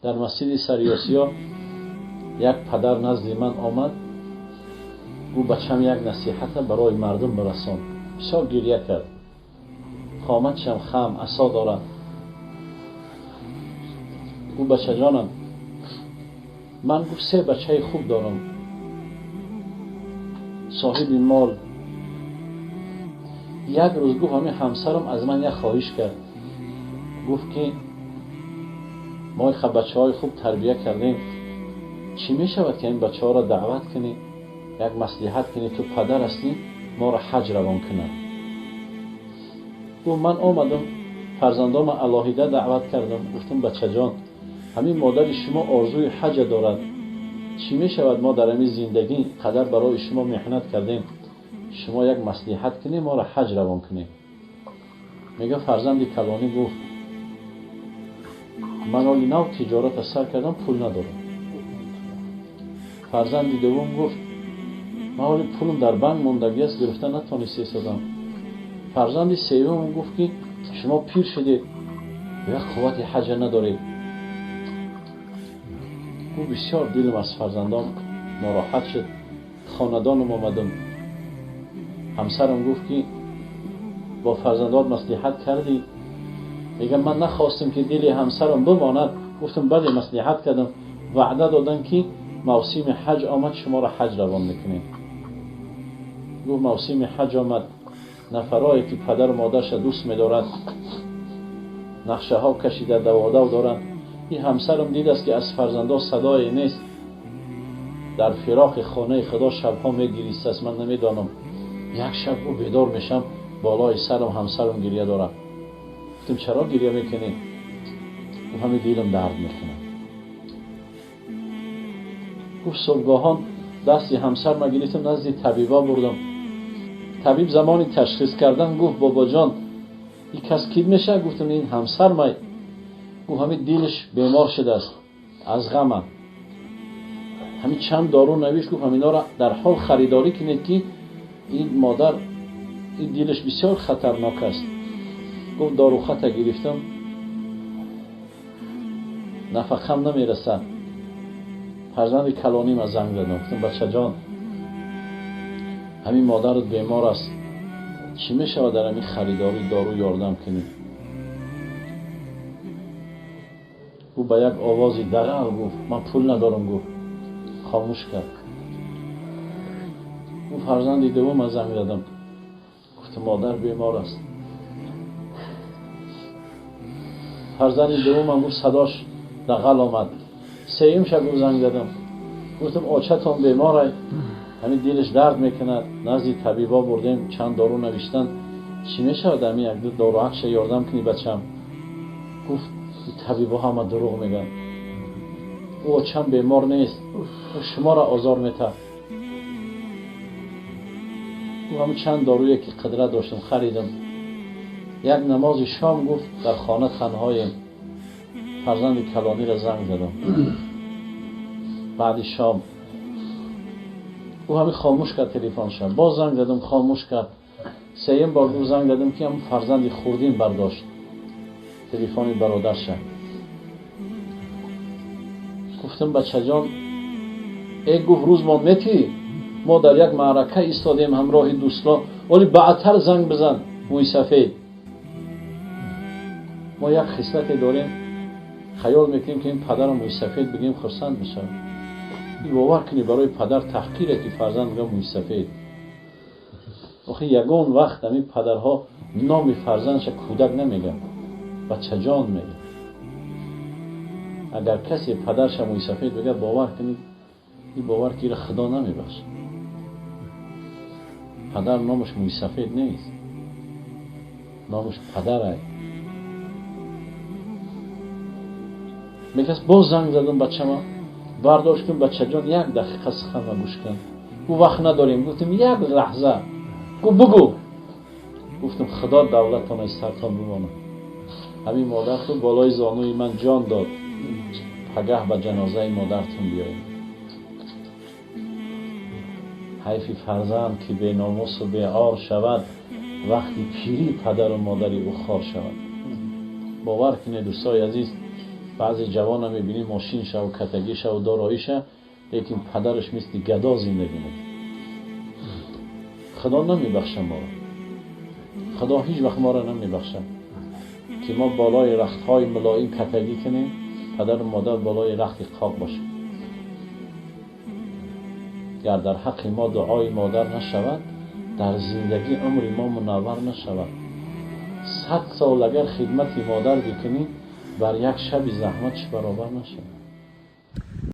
Дар масҷиди Сариосиё як падар назди ман омад, гуфт: бачам, як насиҳата барои мардум бирасон. Бисёр гирья кард, қоматшам хам, асо дорад. Гуфт: бачаҷонам, ман, гуфт, се бачаи хуб дорам, соҳиби мол. Як рӯз, гуфт, ҳамин ҳамсарам аз ман як хоҳиш кард, гуфт ки мо бачаҳои хуб тарбия кардем, чӣ мешавад ки ин бачаҳоро даъват кунӣ, як маслиҳат кунӣ, ту падар ҳастӣ, моро ҳаҷ равон кунад. Гуфт: ман омадам, фарзандома алоҳида даъват кардам, гуфтам: бачаҷон, ҳамин модари шумо орзуи ҳаҷа дорад, чӣ мешавад мо дар ҳамин зиндагӣ қадар барои шумо меҳнат кардем, шумо як маслиҳат кунед, моро ҳаҷ равон кунед. Мега, фарзанди калонӣ гуфт: ман оли нав тиҷората сар кардам, пул надорам. Фарзанди дуввум гуфт: ман оли пулм дар банк мондагӣ аст, гирифта натонистесадам. Фарзанди севум гуфт ки шумо пир шудед, як қуввати ҳаҷа надоред. Ӯ бисёр дилам аз фарзандон нороҳат шуд. Хонадонам омадам, ҳамсарам гуфт ки бо фарзандот маслиҳат кардӣ? Мегам, ман нахостам ки дили ҳамсарам бимонад, гуфтам: бале, маслиҳат кардам, ваъда додам ки мавсими ҳаҷ омад, шуморо ҳаҷ равон мекунем. Гуфт: мавсими ҳаҷ омад, нафарое ки падару модарша дӯст медорад, нақшаҳо кашида даводав доранд. Ин ҳамсарам дидааст ки аз фарзандо садое нест, дар фироқи хонаи худо шабҳо мегиристааст. Ман намедонам, як шаб ӯ бедор мешам, болои сарам ҳамсарам гирья дорад. Гуфтам: чаро гирья мекунӣ? Гуфт: ҳамин дилам дард мекунад. Гуфт: субҳгоҳон дасти ҳамсарма гирифтам, назди табиба бурдам. Табиб замони ташхис кардан гуфт: бобоҷон, ин кас кӣ мешавад? Гуфтам: ин ҳамсармай. Гуфт: ҳамин дилаш бемор шудааст аз ғама, ҳамин чанд дору навишт. Гуфт: ҳаминҳоро дар ҳол харидорӣ кунед ки ин модар, ин дилаш бисёр хатарнок аст. Гуфт: дорухата гирифтам, нафақам намерасад. Фарзанди калонима занг задам, гуфтам: бачаҷон, ҳамин модарат бемор аст, чӣ мешавад дар ҳамин харидории дору ёрдам кунӣ? Ӯ ба як овози дағал гуфт: ман пул надорам. Гуфт, хомӯш кард. Ӯ фарзанди дуввума занг задам, гуфтам: модар бемор аст. Фарзанди дуввумам, гуфт, садош дағал омад. Сеюмша, гуфт, занг задам, гуфтам: очатон беморай, ҳамин дилаш дард мекунад, назди табибо бурдем, чанд дору навиштанд, чӣ мешавад ҳамин якду доруакша ёрдам кунӣ, бачам? Гуфт: табибо ҳама дурӯғ мегӯянд, ӯ очам бемор нест, ӯ шуморо озор метаҳад. Гуфт: ҳамин чанд доруе ки қудрат доштам, харидам. Як намози шом, гуфт, дар хона танҳоем, фарзанди калониро занг задам баъди шом. Ӯ ҳамин хомӯш кард телефонша, боз занг задам, хомӯш кард. Сеюм бор, гуфт, занг задам ки ҳамн фарзанди хурдин бардошт телефони бародарша. Гуфтам: бачаҷон, э, гуфт, рӯзмон метӣ, мо дар як маърака истодем ҳамроҳи дӯсто, вале баъдтар занг бизан, мӯйсафед. Мо як хислате дорем, хаёл мекунем ки ин падарро мӯйсафед бигем, хурсанд мешавад. Бовар кунӣ, барои падар таҳқире ки фарзанд мегӯяд мӯйсафед. Охи ягон вақт ҳамин падарҳо номи фарзандша кӯдак намегӯяд, бачаҷон мегӯяд. Агар касе падарша мӯйсафед бигӯяд, бовар кунӣ, ин бовар ки ира худо намебахшад. Падар номаш мӯйсафед нест, номаш падарай. Мегӯяд: боз занг задам, бачама бардошт кун. Бачаҷон, як дақиқа суханма гӯш кун. Гуфт: вақт надорем. Гуфтам: як лаҳза. Гуфт: бугӯ. Гуфтам: худо давлатон аз сартон бимонад, ҳамин модартун болои зонуи ман ҷон дод, пагаҳ ба ҷанозаи модартун биёед. Ҳайфи фарзанд ки беномусу беор шавад, вақти пирӣ падару модари ӯ хор шавад. Бовар кунед, дӯстои азиз. Баъзе ҷавона мебинӣ, мошин шав, катагӣ шав, дороӣ ша, лекин падараш мисли гадо зиндагӣ мекунад. Худо намебахша моро. Худо ҳеҷ вақт моро намебахшад ки мо болои рахтҳои мулоим катагӣ кунем, падару модар болои рахти қоқ бошад. Гар дар ҳаққи мо дуои модар нашавад, дар зиндагӣ умри мо мунаввар нашавад. 100 сол агар хидмати модар бикунӣ, бар як шаби заҳматш баробар нашавад.